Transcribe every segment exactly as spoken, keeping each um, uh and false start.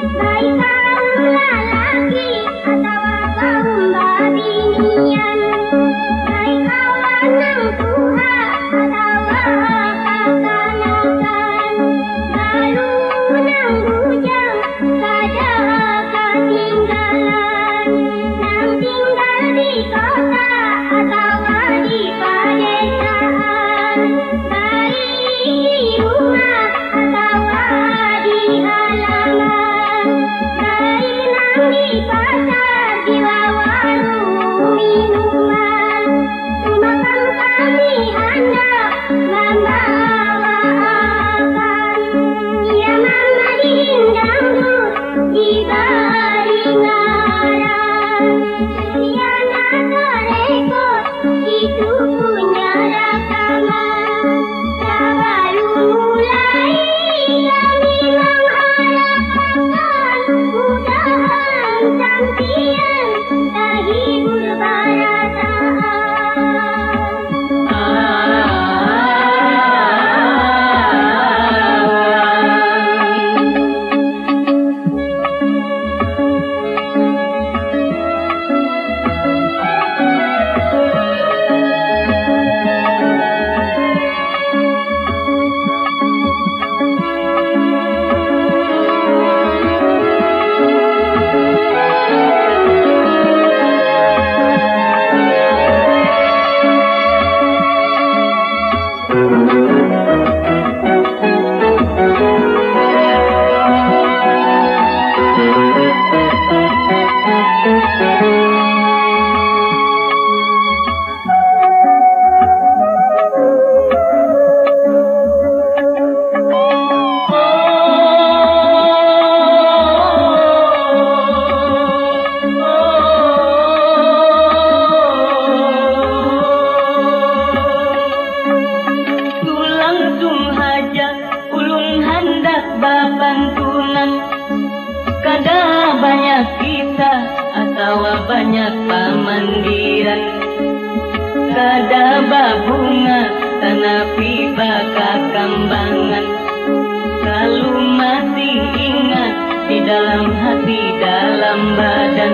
Baik kaum lalaki atawa kaum babinian, baik kawan nang tuha atawa kakanakan, balu nang bujang kada katinggalan, nang tinggal di kota atawa di padesaan, baik di rumah atawa di halaman, baik nang di pasar, di warung minuman, tumakam kami handak mambawaakan. Ia mamadihin dangdut dibari ngaran, Suliana Tarekod itu punya rakaman. Sabalum mulai kami mangharakakan, mudahan sampiyan tahibur barataan. Langsung haja ulun handak bapantunan. Kada banyak kisah atawa banyak pamandiran. Kada babunga tanapi bakakambangan. Kalu masih ingat di dalam hati, dalam badan,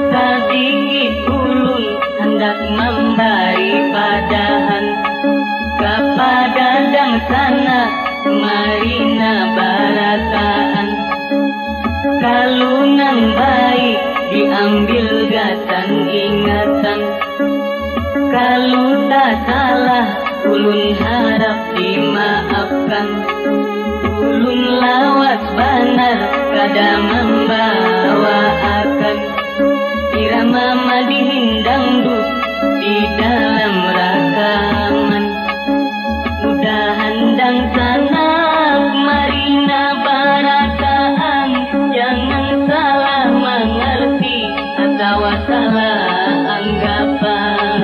sadikit ulun handak mambari padahan kapada dangsanak marina barataan. Kalu nang baik diambil gasan ingatan, kalu tasalah ulun harap dimaafkan. Ulun lawas banar kada mambawaakan irama madihin dangdut di dalam rakaman. Mudahan dangsanak marina barataan, jangan salah mangarti atawa salah anggapan.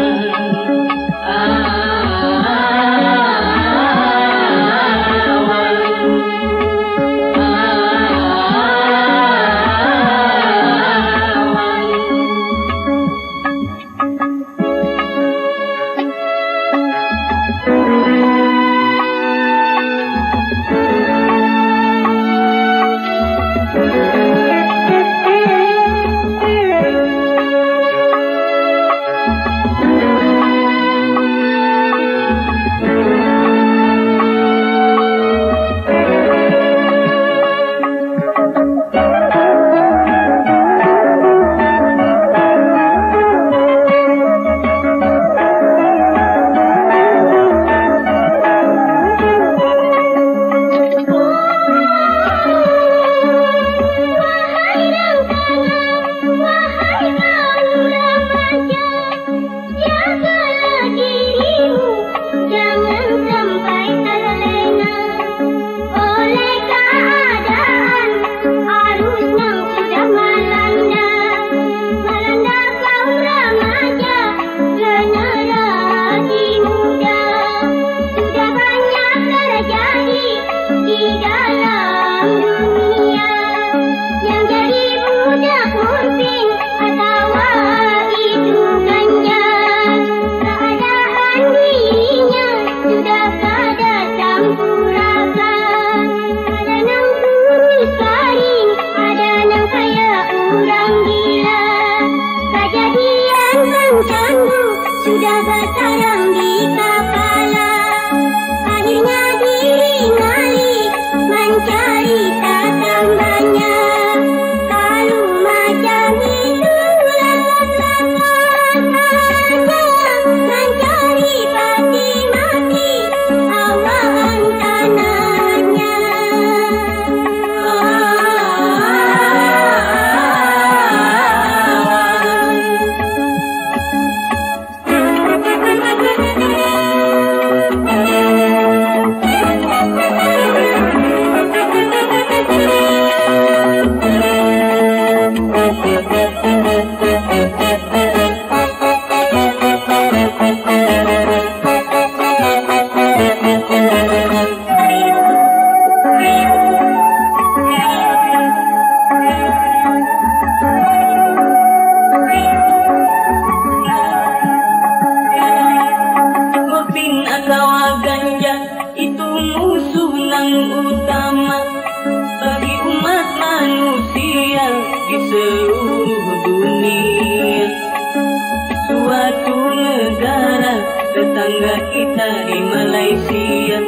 kita di Malaysia.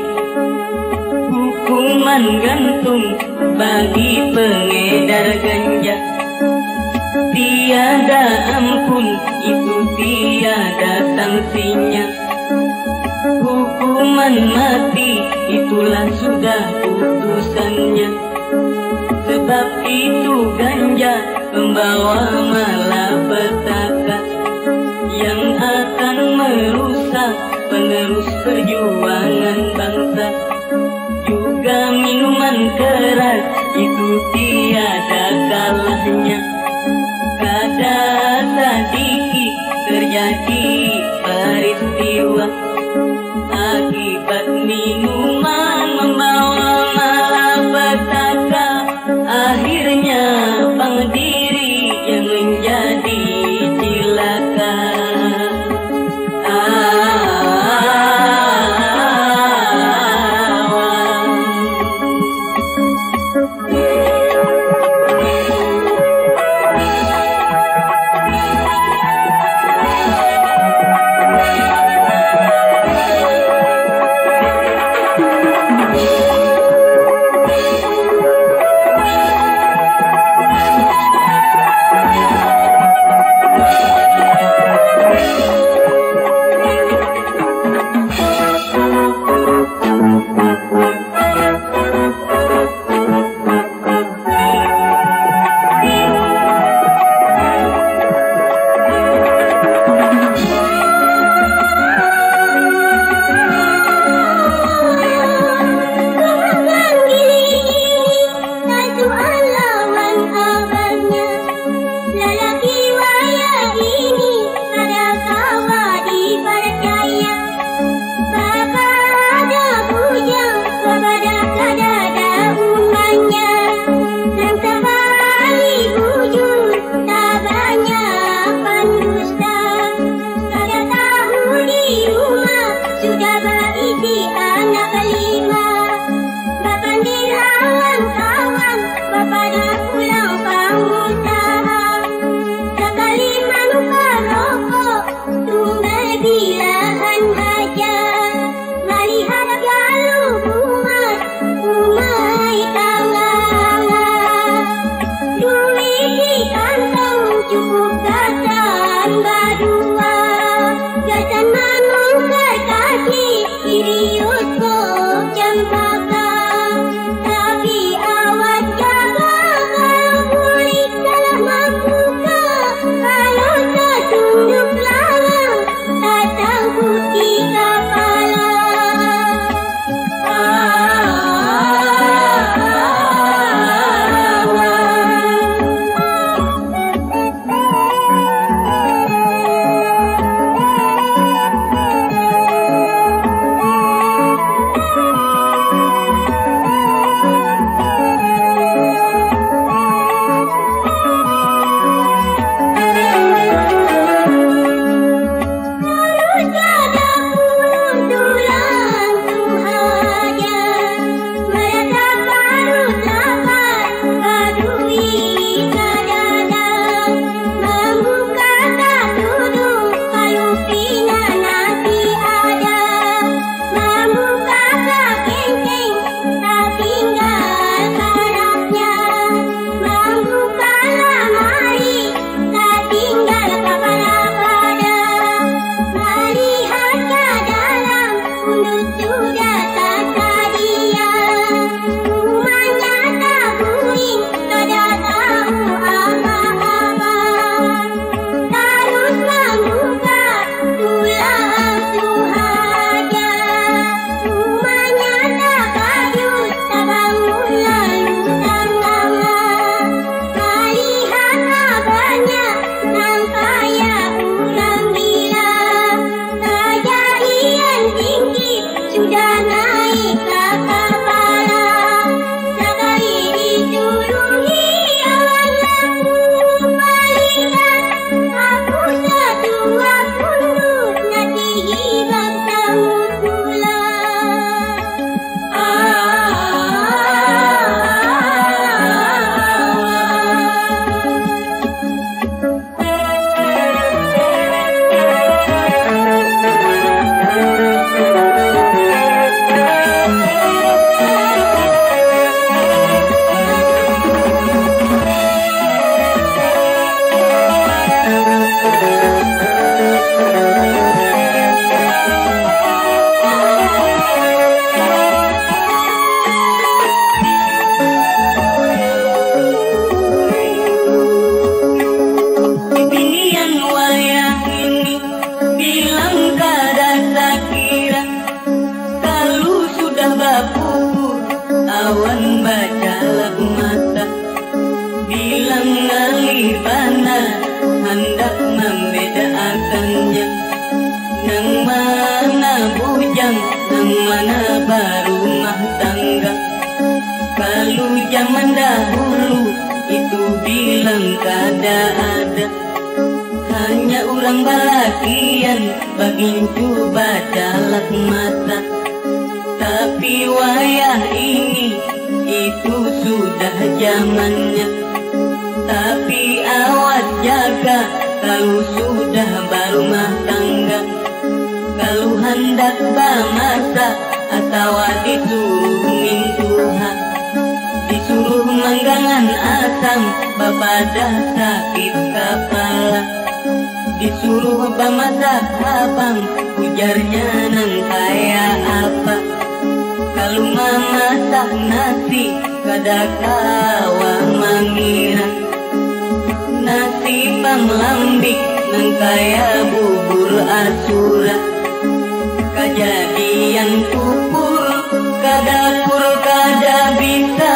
Hukuman gantung bagi pengedar ganja. Tiada ampun, itu tiada sanksinya. Hukuman mati, itulah sudah putusannya. Sebab itu ganja membawa malapetaka yang akan merusak penerus perjuangan bangsa. Juga minuman keras itu tiada kalahnya. Kada sadikit terjadi peristiwa akibat minuman membawa malapetaka. Akhirnya pang diri yang menjadi cilaka. Zaman dahulu itu bilang kada ada, hanya urang balakian bagincu bacalak mata. Tapi wayah ini itu sudah zamannya. Tapi awas jaga kalu sudah barumah tangga. Kalu handak bamasak atawa disuruh mintuha, disuruh manggangan asam bapadah sakit kapala, disuruh bamasak habang ujarnya nang kaya apa. Kalu mamasak nasi kada kawa mangira. Nasi pang lambik nang kaya bubur asura. Kajadian kupur ka dapur kada bisa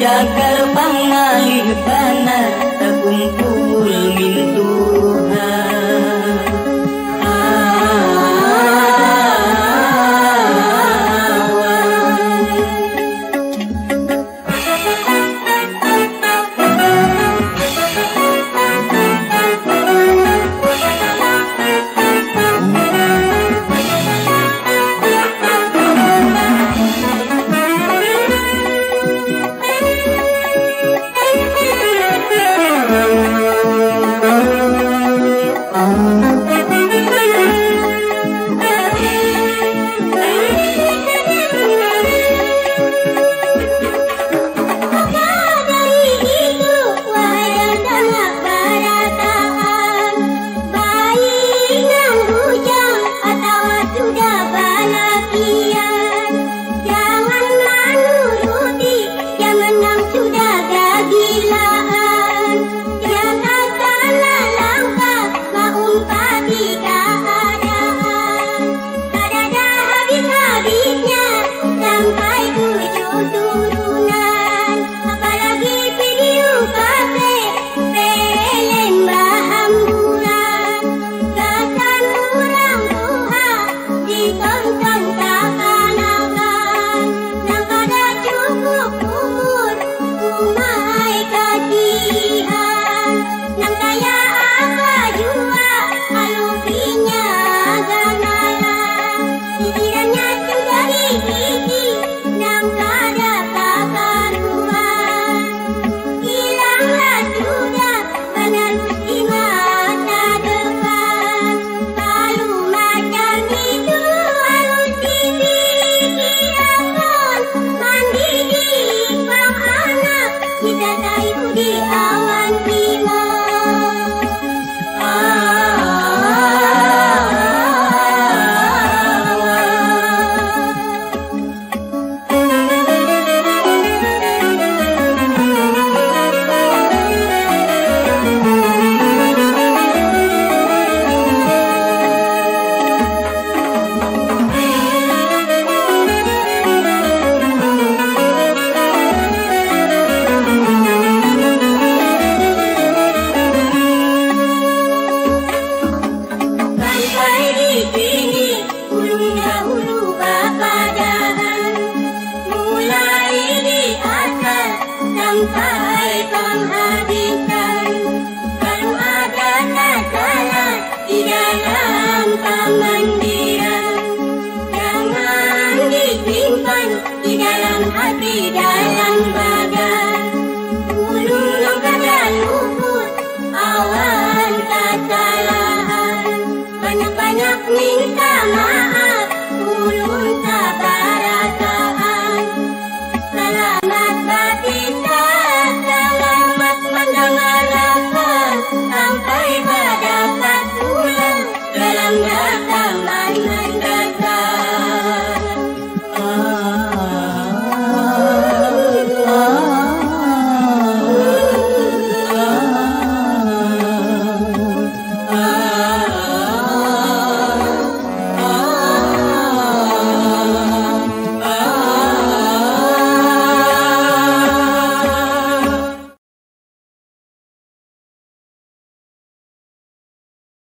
cagar pang ngalih banar takumpul mintuha.